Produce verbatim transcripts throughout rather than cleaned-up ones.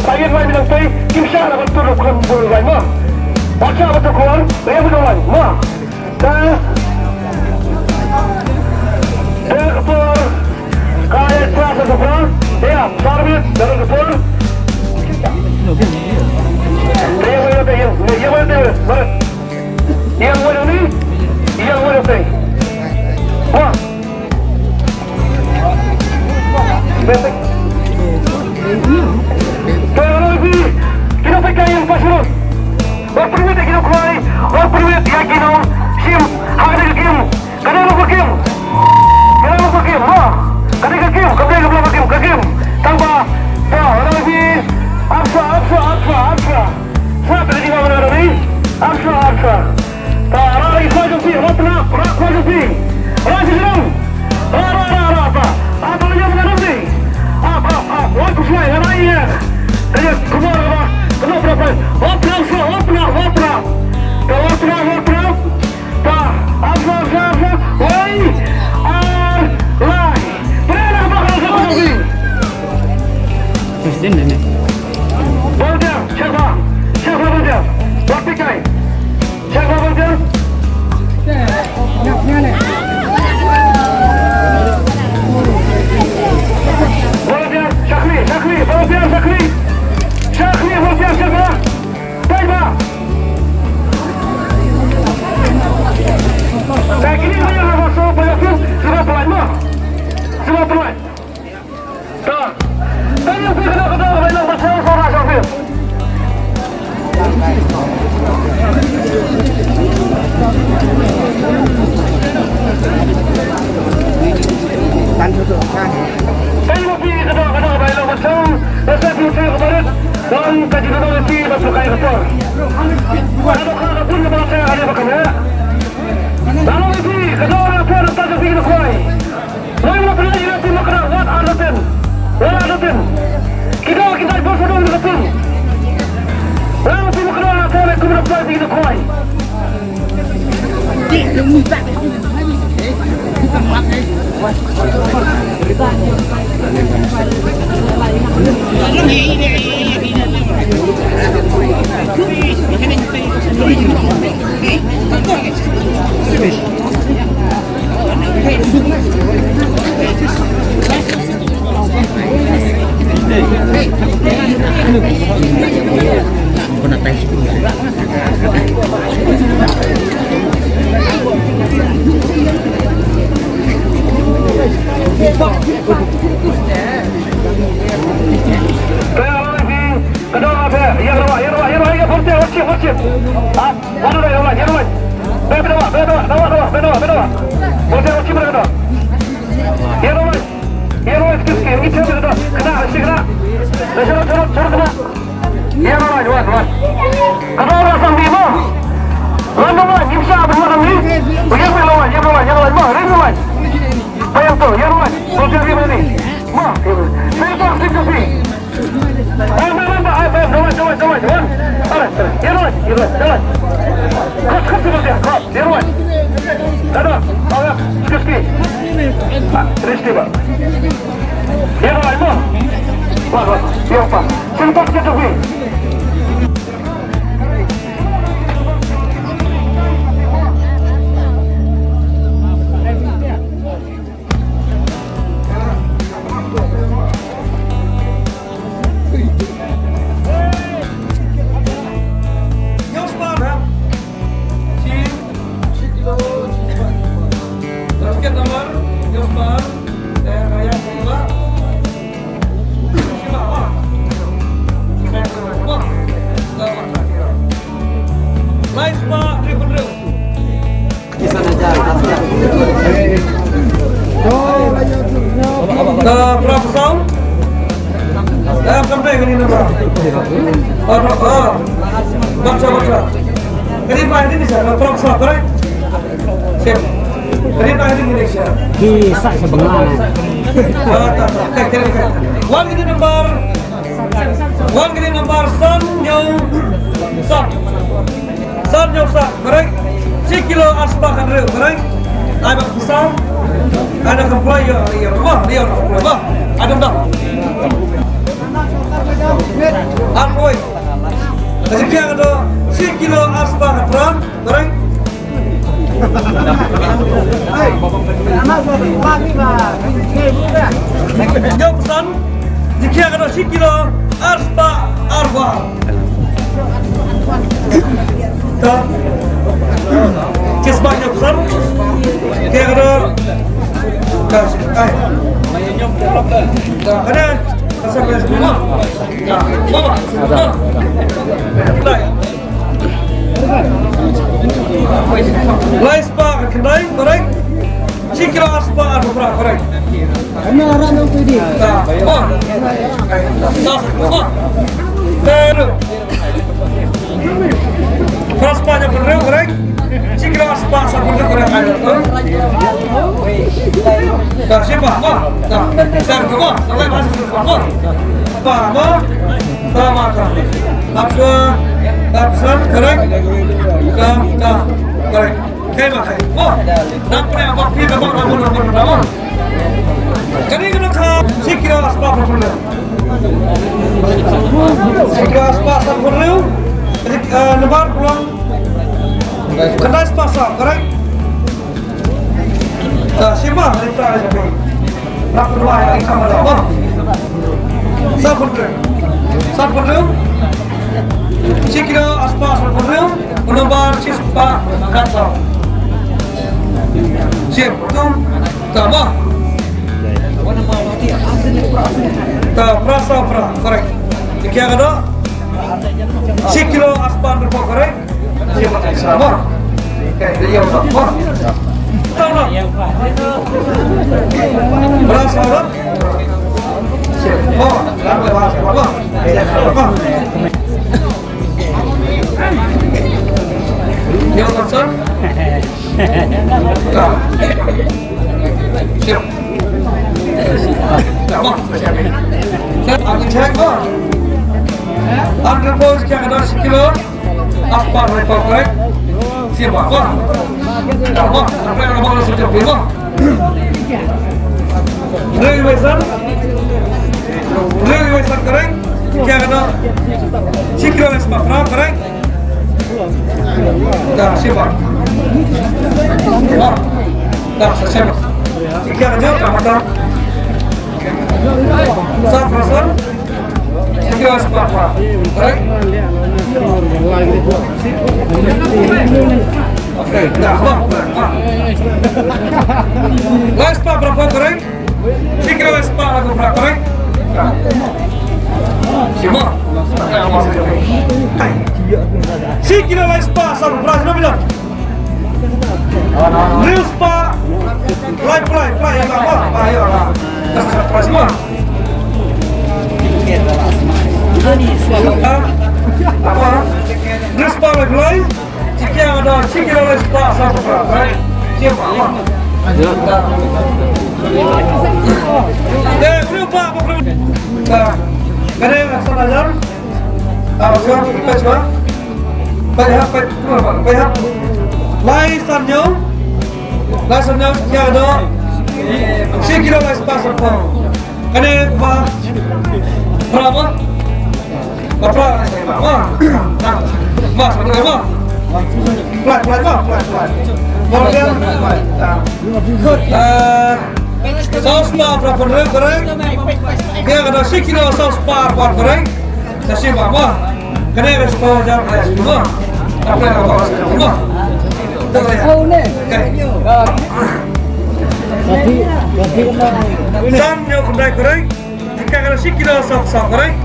Payun lai minang pei, kim shah na ban tur khun bul lai ma. Bacha ba tu khun, eh, bul lai ma. Ta. Ta ka por. Ka ya sa sa sa. Ya, service, ta ka por. Ya, ya, ya, ya, ya, ya, ya, ya. Ïa, wat ni, ïa, wat ni. Wah. Basic. Te ïa ki, ki nongpeit ka ïing Pasirut. Wat pynwit ïa ki nongkhwai, wat pynwit ïa ki nongshim ha kane ka game. Ka dei ka game. Ka dei ka game, mo. Ka dei ka game, ka dei ka game, ka game. Tang ba, ba, ïa ki, arsa, arsa, arsa, arsa. Sa, ka dei ka game, arsa, arsa. Ta, ra, ra, i khwai jong phi, ra, ra, ra, khwai jong phi. Ra, jong phi. Ra, ra, ra, ra, ta. A, ta, ïa, ra, ra, ra. A, a, a, wa, ku shwai, ra, ra, ïa. Ta, ïa, kumar, ra, ra. Kumar, ra, ra. Wa, ra, sa, wa, ra, wa, ra. Ta, wa, ra, wa, ra. Ta, arsa, arsa, arsa. Wei. Ar, lai. Pynlong bakla sha phi. Volunteer, check ba. Check ba volunteer. Wat pikai. Check ba volunteer. Volunteer, shakri, shakri, volunteer, shakri. Shakri, volunteer, check ba. Peit ba. Ka kini ba ïa ba so ba ïa kum, shuwa pynlait mo. Shuwa pynlait. Ta. Ta ïa phi ka dok ka dok ba ïa ba so so ba so phi. Tan tu tu. Ta ïa phi ka dok ka dok ba ïa ba so ba so phi ka barit. Wan ka jingkynmaw ïa phi ba phi kai ka por. Ka dok ka bun ka ba sa ka dei ba ka ïa. Ka long ïa phi ka dok ka por ba ka phi ka kwai. Wan la phi ka phi ka kwai wat ar la phi. Wat ar la phi. Ki dok ki dai bor sa dong ka phi. Wan la phi ka kwai la phi ka kwai phi ka kwai. Ka dok, ka dok, ïa ka dok, ïa ka dok, ïa ka dok, ïa ka dok, ïa ka dok. Ah, ka dok, ïa ka dok, ïa ka dok. Be, be dok, be dok, dok, dok, be dok, be dok. Ka dok, ïa ka dok. Ïa ka dok, ïa ka dok, excuse me, ngi chem ïa ka dok. Kena, mesti kena. Dah, sharot, sharot, sharot, kena. Ïa ka dok, wan, wan. Ka dok, wan, sang di mo. Wan, wan, wan, ngim shah, wan, wan, wan. Ïa ka dok, wan, ïa ka dok, wan, ïa ka dok, wan, wan. Ring, wan. Bayang tu, ïa ka dok, wan. Tua jari wan ni. Mo, ïa ka dok. Sini, sini, sini. Lai spah hynriew phew hynriew. Ka pra phew saw. Eh, kam dei kane number. Ah, pra, ah. Bacha, bacha. Kane pra hynriew ni sha, pra phew saw, correct? Sip. Kane pra hynriew ni sha. Ki sa sha Bangla na. Ah, ta, ta. Wan kane number. Wan kane number san hynñiew san. San hynñiew san, correct? Shi kilo ar spah hynriew, correct? Ai ba pisa. Ai da comply, ïa, ïa, ba, ïa, comply, ba. Ai da, da. Arphew. Ka jingkhia ka dei shi kilo ar spah khatphra, correct? Hynñiewphew san. Jingkhia ka dei shi kilo ar spah arphew. Ta. Shi spah hynñiewphew san. Khia ka dei. Ta. Ai. Ta. Ka dei. Lai spah khyndai, correct? Shi kilo ar spah arphew phra, correct? Ta, mo. Ta, mo. Ter. Phra spah hynñiewphew hynriew, correct? Shi kilo ar spah sanphew hynriew, correct? Ai, ta. Ta, shi spah, mo. Ta, sanphew, mo. Ta, lai, mo. Spah, mo. Ta, mo, ta. Arphew, arphew san, correct? Ta, ta, correct. Khie ma khie. Mo. Nang pyneh bak phi ka bak nang mun nang mun nang mun. Kane ka dei ka shi kilo ar spah sanphew hynriew. Shi kilo ar spah sanphew hynriew. Eh, nombar ka long khyndai spah saw, correct? Ta, shi ma, ri ta, ri ta. Rak dua ïa ka ma da. Sanphew hynriew. Sanphew hynriew. Shi kilo ar spah sanphew hynriew. Nombar shi spah khatsaw. Shim, tu. Ta, mo. Ta, phra saw phra, correct. Jingkhia ka dei shi kilo ar spah hynriewphew, correct. Shim, mo. Okay, dei ïa u, mo. Ta, mo. Phra saw phra. Shim, mo. Mo. Ïa u, sir. Shim. Mo. Sir, aku check, mo. Hynriewphew, jingkhia ka dei shi kilo ar spah hynriewphew, correct? Shim, mo. Mo. Mo. Hynriewphew san. Hynriewphew san, correct? Jingkhia ka dei shi kilo ar spah phra, correct? Ta, shim, mo. Ta, sa shim. Jingkhia ka dei ka mata. Sa phra san. Shi kilo ar spah phra. Correct? Okay, ta, mo. Lai spah phra, correct? Shi kilo lai spah arphew phra, correct? Shim, mo. Shi kilo lai spah arphew phra, shim, mo. Hynriew spah laiphew lai, lai, ïa, mo. Ïa, mo. Shim, mo. Hynriew spah laiphew lai. Jingkhia ka dei shi kilo lai spah saw phra. Shi spah. Eh, hynriew spah, hynriew spah. Ka dei ka san hajar. Ah, so, peit ba. Peit ha, peit, peit ha. Lai san hynñiew. Lai san hynñiew, jingkhia ka dei shi kilo lai spah saw phra. Kane ba. Phra ba. Ba phra. Ba. Ba, ba, ba. Phra, phra, ba, phra, phra. Ba, phra, phra. Eh, saw spah phra phew hynriew, correct? Ïa ka dei shi kilo saw spah phra, correct? Sa shi ba, ba. Kane ka spah hajar, correct? Ba. Ba, phra, ba, ba. San hynñiew khyndai, correct? Jingkhia ka dei shi kilo saw saw, correct?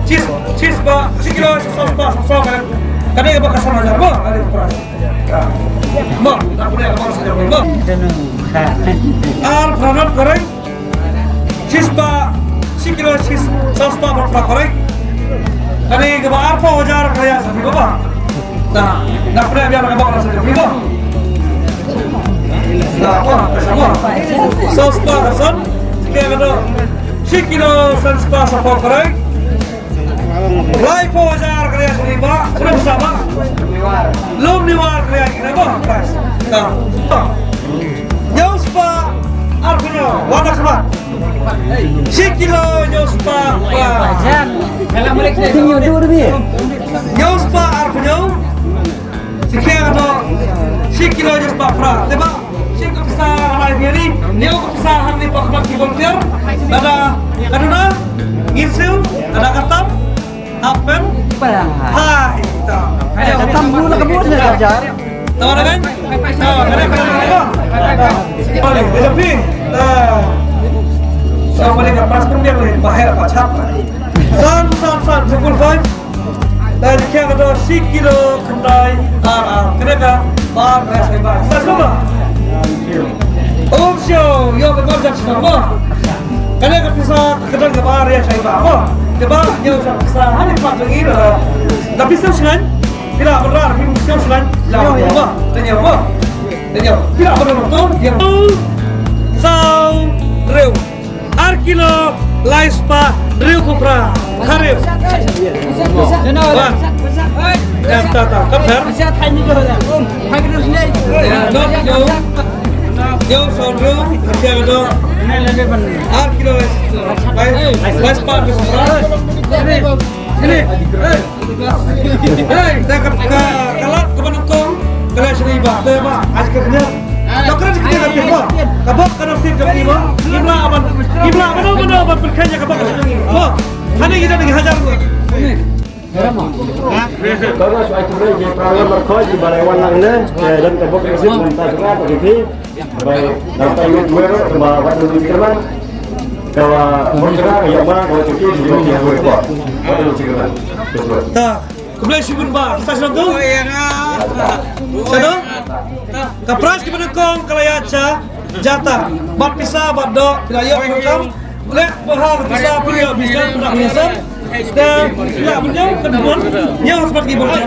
Shi, shi spah, shi kilo saw spah saw saw, correct? Ka dei kaba ka san hajar, mo, ka dei ka price. Mo, ka dei kaba ka san hajar, mo. Ar phra not, correct? Shi spah, shi kilo shi saw spah phra, correct? Ka dei kaba arphew hajar ka ïa sa, correct? Ta, nga pynïap ïa ka bok na sa ka bok. Ta, bok, ta sa bok. Saw spah ka san, ka dei shi kilo san spah saw phew, correct? Laiphew hajar ka dei sa ka bok, pynïap sa bok. Lum niwar ka dei ka bok. Ta. Hynñiew spah arphew hynñiew, wan da khmat. Shi kilo hynñiew spah phra. Hynñiew spah arphew hynñiew. Shi kilo, shi kilo hynñiew spah phra. Te ba, shi ka pisa hangne, hynñiew ka pisa hangne, pok pok ki volunteer. Lada ka duna, ngin siew, lada ka tam, happen. Hai, tam. Tam dulu lah kebun dah, jar. Tahu dah kan? Tahu, kena, kena, kena. Boleh, dia lebih. Dah. Siapa ni kat pas pun dia boleh bahaya apa cap. San, san, san, triple five. Dah, dia kira kata shi kilo khyndai ar ar. Kena kah? Bar, bar, bar. Sa semua. Om Sio, yo, kena jam semua. Kena ka pisa, kena ka bar, ya, saya bar. Kena bar, ya, sa, sa, hari empat lagi dah. Tapi sa sengaja. Phi lah ban rah, phi sngewsih laiñ. Phi lah ban rah, phi sngewsih laiñ. Phi lah ban rah, phi sngewsih laiñ. Saw hynriew. Ar kilo lai spah hynriewphew phra. Hynriew. Wan. Em, ta, ta, kam pher. Em, not hynñiew. Hynñiew saw hynriew, ka pher ka dok. Ar kilo lai, lai, lai spah hynriewphew phra. Hei, da ka, ka, ka lad kaba nyngkong, ka la shna i Bah, da Bah, aji ka khyndiat. Da ka khyndiat ka Bah. Ka bok ka nasib jong i Bah. Ngim lah ban, ngim lah ban, ban, ban pynkheiñ ïa ka bok ka shnong i Bah. Hangne ngi don ngi hajar ruh. Ka la shna i Bah, i Bah Markhoj, i Bah Laiwan lang ne, eh, don ka bok ka nasib mynta jong ka, ka Ta, khublei shibun Bah, pisa sha tu? Sha tu? Ka prize kaba nyngkong ka la ïaid sha Jata, bad pisa bad doh, phi la ïoh ka kam. Leh bha ka pisa, phi la ïoh pisa, phi la ïoh pisa. Te phi la ban ïoh ka demand, ïoh ka bad ki bad.